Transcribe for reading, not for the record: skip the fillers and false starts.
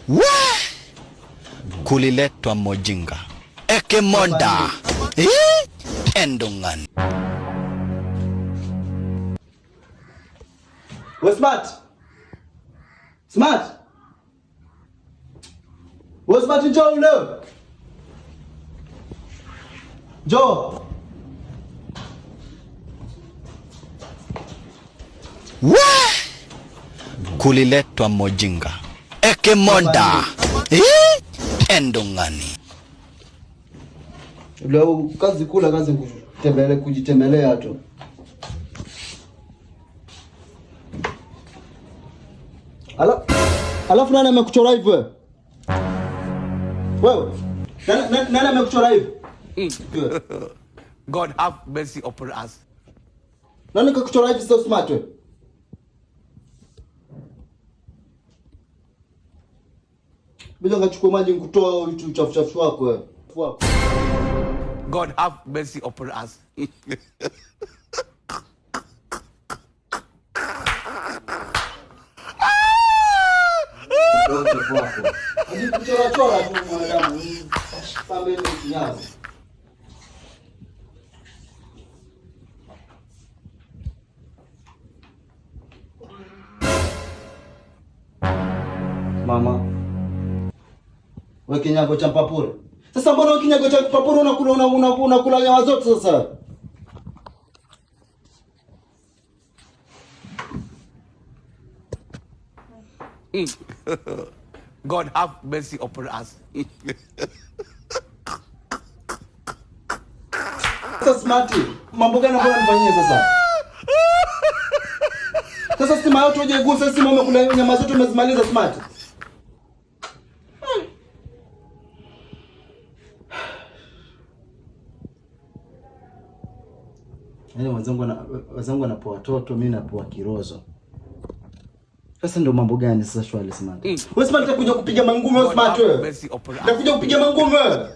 We! Kuliletwa mojinga ekemonda Eh? Endongan. We smart. Smart. We smart, njoo ule. Njoo. We! Kuliletwa mojinga ekemonda Eh? Endongani. Leo kazi kula kazi kutembelea kujitembelea tu. Ala, alafu nani amekuchora hivi wewe? Wewe. Nani amekuchora hivi? God have mercy upon us. Nani kakuchora hivi sasa smart wewe? Bila ngachukua maji nikutoa uchafu chafu wako wewe. Wako. God have mercy upon us. Toa uchafu wako. Hadi kuchora chora tu mwanadamu. Pambe ni kinyago. Mama. Wewe kinyago cha mpapure. Sasa mbona wewe kinyago cha mpapure unakula unakula nyama zote sasa? God have mercy upon us. Sasa smart, mambo gani ambayo unanifanyia sasa? Sasa sima yote hujaigusa, sima umekula nyama zote umezimaliza smart. Yaani wenzangu wanapoa watoto, mimi napoa kirozo. Sasa ndio mambo gani sasa shwali smart? Wewe smart utakuja kupiga mangumi wewe God smart have wewe. mercy upon us. Utakuja kupiga mangumi wewe.